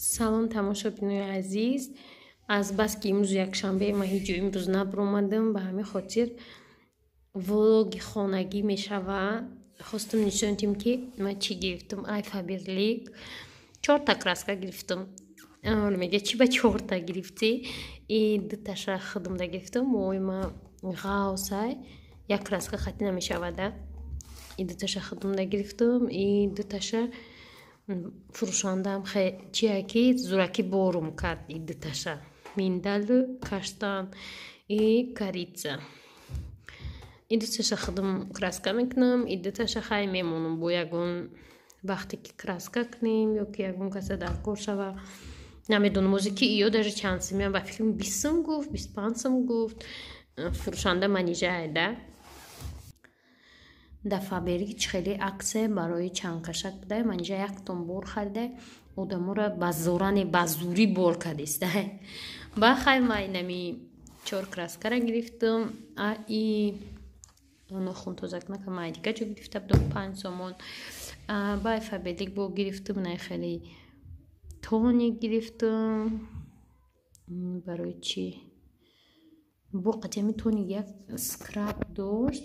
Салом, тамошобинои азиз. Аз бас ки имрӯз якшанбе, ман ҳеҷ ҷо имрӯз набаромадам, ба ҳамин хотир влоги хонагӣ мешавад. Хостам нишон диҳем, ки ман чӣ гирифтам. Ай Фаберлик чорта краска гирифтам. Мега, чӣ ба чорта гирифтӣ? И дуташа худамда гирифтам. Ой, ма ғавсай, як краска хати намешавада. И дуташа худамда гирифтам, и дуташа фурӯшандаам чия ки зӯракӣ борум кард. И дуташа миндалу каштан и корица. И дуташа худам краска мекунам, и дуташа хай мемонам, бо ягон вақте ки краска кунем ё ки ягон каса дар кор шава, намедонам. Озе ки иё даже чанд сум, ба фикрам, 20 сум гуфт, 25 сум гуфт фурӯшанда манижаеда. Дар Фаберлик чӣ хеле аксия барои чандкашак буда. Манижа яктон бор харида, одаморо ба зоране, ба зурӣ бор кардиста. Ба хай, ма инами чор краскара гирифтам. А и нохун тозакнака ма дига ҷо гирифта будам, 5 сомон. Ба Фаберлик бо гирифтам, най хеле тоник гирифтам. Барои чӣ? Бо қатъи тоник як скраб дошт.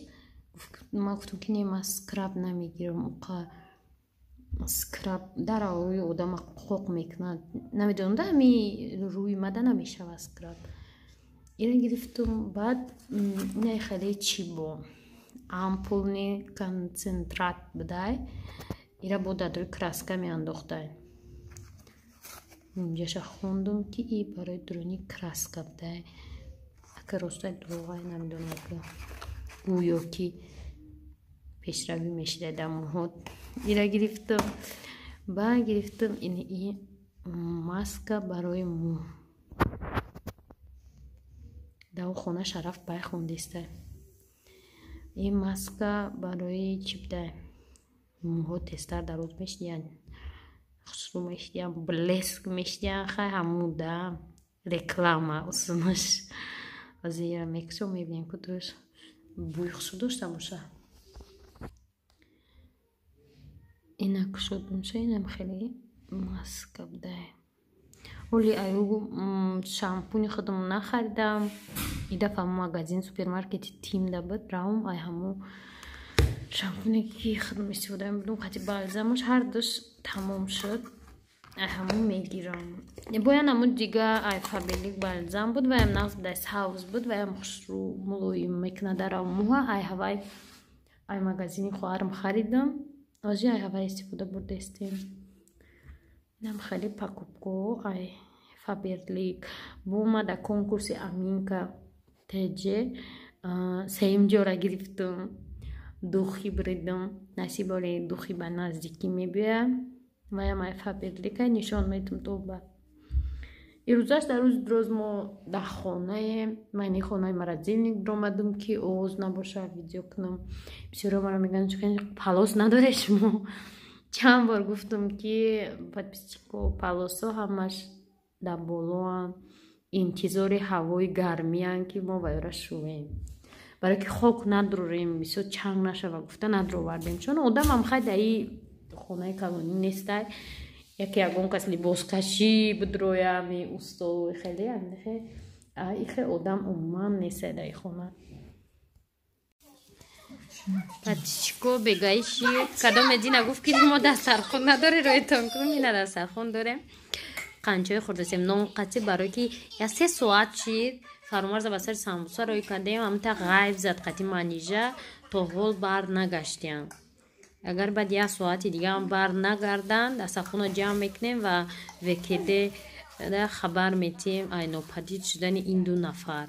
Ман гуфтам, ки не, ман скраб намегирам, уқа скраб дар рӯи одама қоқ мекунад, намедонам, да ҳами рӯи мада намешавад скраб. Ира гирифтам. Баъд инай хеле чӣ бо ампулный концентрат будай, ира бо дар рӯи краска меандохтай. Инҷаша хондум, ки и барои дуруни краска будай. Ака ростай дурӯғай, намедонам, гӯё ки пешравӣ мешида дар муҳот. Ира гирифтам. Ба гирифтам ин и маска барои мӯ. Дар хона Шараф бай хондиста. Ин маска барои чӣ будай? Мӯҳо тезтар дароз мешидиянд, хушрӯ мешидиянд, блеск мешидиянд. Хай, ҳамуда реклама усунаш. Ҳозир мекушом, мебинем, ку душ бӯи хушрӯ дошта боша. Ина кушодумша, инам хеле маска будай. Оли аю шампуни худам нахаридам. И дафъа магазин, супермаркети Тимда буд, равм, ай ҳамо шампуне ки худам истифода мебудам, қати балзамаш, ҳардуш тамом шуд, ай ҳамо мегирам. Боян ҳамо дига ай Фаберлик балзам буд, ваям нағз будай, савз буд, ваям хушрӯ мулоим мекунад дар мӯҳа. Ай ҳавай ай магазини хоҳарам харидам, ҳозир ай ҳавай истифода бурдаистем. Инам хеле покупко ай Фаберлик. Бо ма дар конкурси Аминка ТЖ сеюм ҷора гирифтам, духи буридам. Насиб, оли духи ба наздикӣ мебиёяд, ваям ай Фаберлика, нишон метум. То ба ирӯзаш дар рӯзи дроз мо дар хонаем. Ман ини хонаи морозильник биромадам, ки овоз набоша, видео кунам. Бисёриҳо маро мегӯянд, чӣ палос надоре шумо? Чанд бор гуфтам, ки подписчико, палосо ҳамаш дар болоанд, интизори ҳавои гармиянд, ки мо вайора шӯем, барое ки хок надрорем, бисёр чанг нашава гуфта надровардем, чун одамам хай даи хонаи калонӣ нестай, яке ягон кас либоскашӣ бидроями усто хеле ихе одам умуман нестай дар хона. Подписчико, бегаиши кадом Медина гуфт, ки мо дастархон надоре, роитон кунем. Ина дастархон дорем, қанчои хӯрдасем, нон қатӣ, барое ки я 3 соат шид. Фарумарза ба сари самбуса рӯй кардем, ҳамта ғайб зад қати Манижа, то ҳол бар нагаштиям. Агар баъд як соати дигаам бар нагарданд, дастархона ҷамъ мекунем ва ВКД хабар метиҳем ай нопадид шудани ин ду нафар.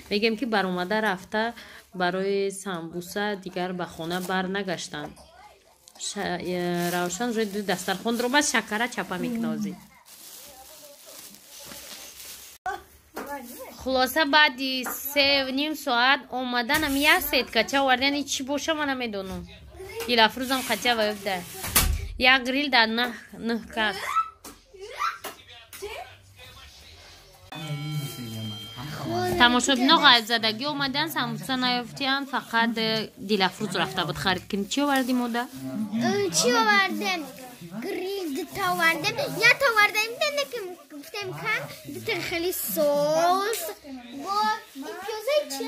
Мегӯем, ки баромада рафта барои самбуса, дигар ба хона бар нагаштанд. Равшан рӯи дастархон дуромад, шакара чапа мекунозӣ. Хулоса, баъди 3,5 соат омаданам, як сеткача овардани, чӣ боша, ман намедонам. Дилафрӯзам қатя ваёбда як грил дар нӯҳ кас. Тамошобино, ғайбзадагӣ омадан, самбуса наёфтиянд, фақат Дилафрӯз рафта буд харид кунӣ. Чӣ овардӣ, мода? Чӣ овардем? Гриль дута овардем. Я та овардем, ки гуфтем кам, дута хеле соус. Бо ин пиёзаи чи?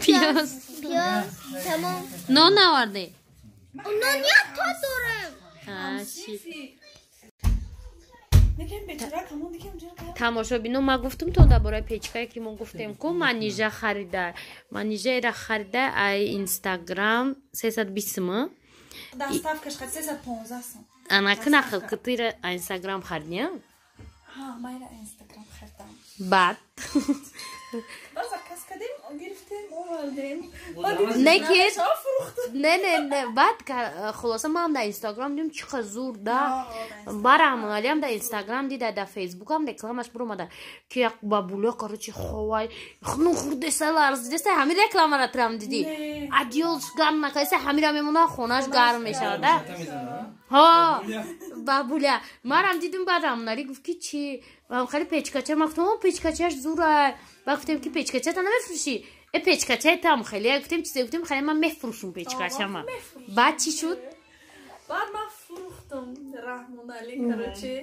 Пиёз. Пиёз, тамом. Нон наварде? Нон як то дорем. Тамошобино, ма гуфтум то дар бораи печкае ки мо гуфтем ку Манижа харида. Манижаира харида ай Инстаграм 320 сум. Доставкаш 315 сум. Ана кина кытыра Инстаграм харидня? Ҳа, майра Инстаграм харидам. Баъд Баъд заказ кардем, гирифтем, овардем. Не ки не не не баъд хулоса ман дар Инстаграм дидам чӣ қадр зур да. Барам алиам дар Инстаграм дида, дар Фейсбукам рекламаш биромада ки як бабуля короче ховай ну хурдеса ларзидеса ҳамин рекламара трам дидӣ. Адиёлш гарм накардеса ҳамира мемона хонаш гарм мешавад да. Ҳо бабуля марам дидум баъд Рамоналӣ гуфт ки чи хеле печкача ма гуфтам печкачаш зура. Ба гуфтем ки печкачата намефурӯшӣ? Э печкачаятам хеле гуфтем чизе гуфтем хеле ман мефурӯшум печкачама. Баъд чӣ шуд? Баъд ман фурӯхтам Раҳмоналӣ короче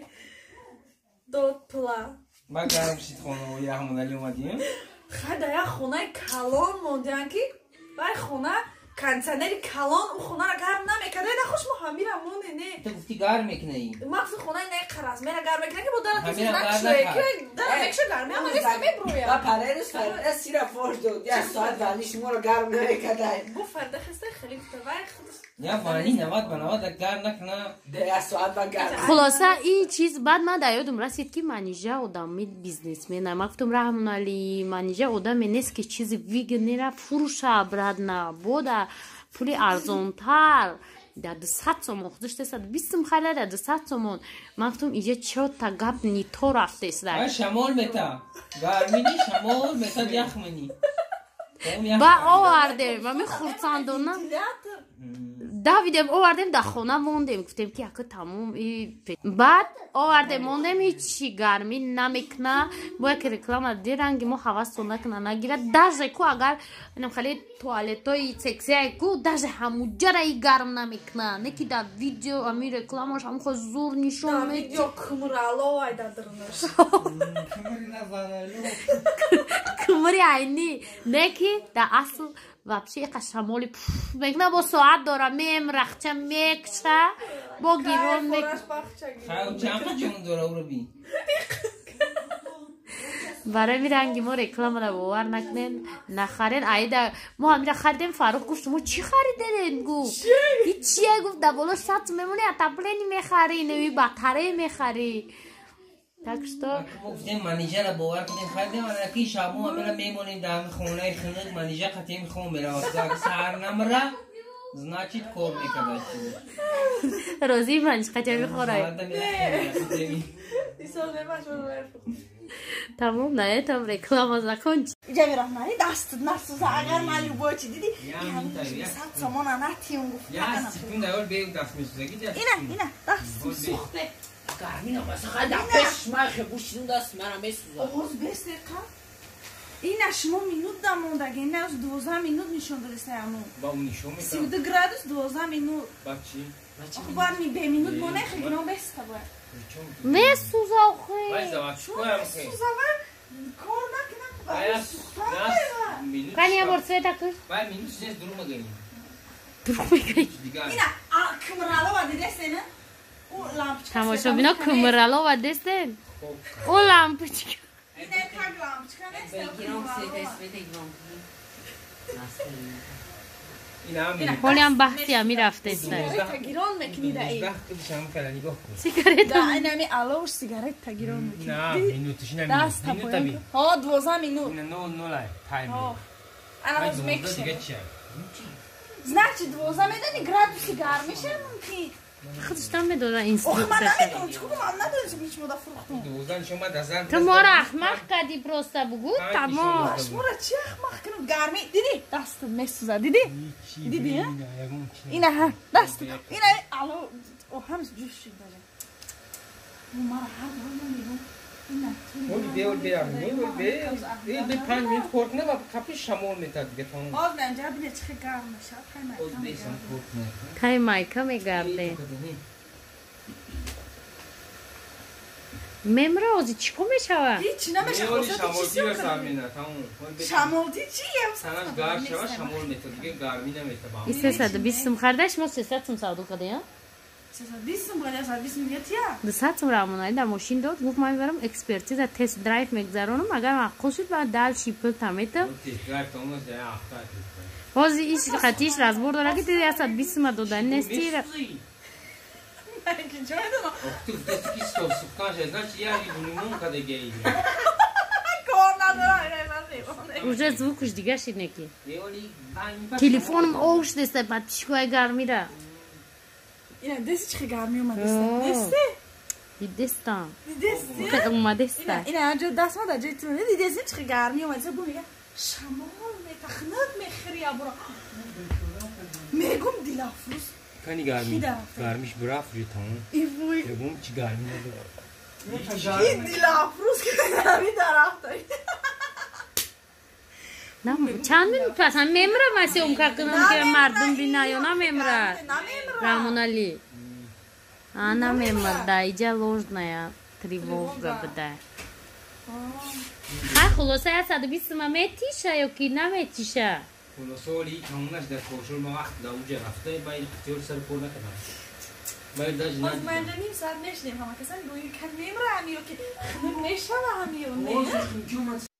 дод пула. Ма гарм шид хона Раҳмоналӣ омадем. Хай дар як хонаи калон мондиан ки вай хона кондиционери калон у хонаро гарм намекард. Нахуш мо ҳамира монде не. Ту гуфти гарм мекунӣ. Ма гуфтам хонаи не қараз мера гарм мекунӣ ки бо дара ту накшӯе ки дара мекша гарм ама нест меброя. Ба парерус фарда сира фош дод. Як соат вали шуморо гарм намекард. Бу фарда хаста хеле гуфта вай худаш. Я вали 90 ба 90 гарм накна. Як соат ба гарм. Хулоса ин чиз баъд ман дар ёдум расид ки Манижа одами бизнесмена. Ман гуфтам Раҳмоналӣ Манижа одаме нест ки чизи вигнера фурӯша обратно бода пули арзонтар дар 200 сомон худаш 320 сум харида дар 200 сомон. Ман гуфтам иҷа чота гап ни то рафтест. Шамол мета гармини шамол мета яхмини. Ба овардем ами хурсандона давидем овардем дар хона мондем гуфтем ки яка тамом. Баъд овардем мондем ҳичи гармӣ намекуна. Бо яке реклама ди ранги мо ҳавасто накуна нагирад. Даже ку агар хеле туалетои сексия ку даже ҳамуҷара и гарм намекуна. Не ки дар видео ами рекламаш ҳамухо зур нишон медиҳад. Кумрало ай дар дурнаш. Кумри айни. Не ки дар асл вообще иқа шамоли мекуна бо соат дора мемрахча мекша бо гирон мек. Барои ми ранги мо рекламара бовар накунен нахарен. Аида мо ҳамира харидем. Фаррух гуфт шумо чӣ харидерен? Гуфт ҳичие гуфт дар боло сат мемони отопление мехарӣ неви батарея мехарӣ. Так что гуфтем Манижаро бовар кунем харидем. Анаки шабо ҳамира мемонем дар хонаи хунук Манижа қатъи мехом меравад. Саҳар намра значит кор мекард. Розии Маниж қатъи мехорай. Тамом на этом реклама закончена. Ҷами Раҳмонӣ даст насӯза агар ман любой чи диди сад сомона натиюм гуфт. Ина ина даст сӯхте. Гармӣ намаса хай дар пеш ман хебушидум даст мара месӯзад. Оғоз бес дақиқа. Ина шумо минут дамондаги, ина 12 минут нишон додеста яму. Ба у нишон мекунам. 32 градус 12 минут. Ба чӣ? Охи бояд ми бе минут моне хегирон беста бояд. Месӯза охи. Вай заводскоям хе. Месӯза ва кор накунам барои сӯхтан. Кани я бор цвета куш? Вай минут нест дурӯғ мегӯӣ. Дурӯғ мегӯӣ. Ина кумралова дидестена? Тамошобино кумралова дестен? О лампочка. Ина так лампочка нест. ҳолиам баҳси ами рафтест. Гирон мекунӣ да эй. Сигарета. Да инами аловш сигарета гирон мекунӣ. На, минуташ ина минут. Ҳо 12 минут. Ина 0 тайм. Ана ҳоз мекушем. Значит 12 медани градуси гармиша мумкин. Худаш там медода инструкция. Ох, ман намедонам, чӣ кунам, ман надонистам ҳеч мода фурӯхтум. Ту моро ахмақ кардӣ просто бугӯ тамом. Шуморо чӣ ахмақ кунам? Гармӣ, дидӣ? Дастат месӯзад, дидӣ? Дидӣ, ҳа? Ина ҳа, дастат. Ина ало, о ҳамаш ҷӯш шуд даже. Мара ҳар бор мегӯм. Ина Оли бе, оли бе, оли бе. Бе 5 минут кор кунам ва капи шамол метад дига тамом. Оз нанҷа бине чӣ гарм мешавад, тай майка. Тай майка мегардем. Мемра ози чӣ кор мешава? Ҳеч намеша, хусусияти чӣ Шамолтира самина, тамом. Шамолти чи? Санаш гарм шава, шамол мета, диге гармӣ намета ба. И 320 сум харида, шумо 300 сум савдо кардем? 320 сум харида, 120 сум тия. 200 сум Рамоналӣ дар мошин дод, гуфт ман мебарам экспертиза, тест драйв мегзаронам, агар маъқул шуд баъд дальше пул таметам. Тест драйв тамом аст, я ҳафта. Ҳозир иш қатиш разбор дора ки 120 сума додани нести. Ки ҷой додам. Ту дасти ки сухтан шад, значит я лимон кадаги. Кор надорам, ина ман лимон. Уже звукаш дига шид неки. Телефоном ов шудеста подписчикои гармира. Ина дести чи гармӣ омадеста? Дести? Дидестам. Дидести? Омадеста. Ина ҷо даст ма дар ҷои ту. Дидести чи гармӣ омадеста? Бу мега шамол метахнад мехӯри абро. Мегум Дилафрӯз. Кани гармӣ. Гармиш бурафт ҷо тамом. Ивуй. Ягон чи гармӣ надорад. Ин Дилафрӯз ки гармӣ дарафта. Чанд минут пас ҳам мемра ман съёмка кунам ки мардум бина ё намемра? Рамоналӣ. А намемрда, иҷа ложная тревога буда. Хай хулоса 120 сума метиша ё ки наметиша? Хулоса оли тамомнаш дар кошул ма вақт дар уҷа рафта ба ин ихтиёр сар кор накардам. Боз ма инҷа ним соат мешинем ҳама касан гӯи кан мемра ҳами ё ки хунук мешава ҳами ё не?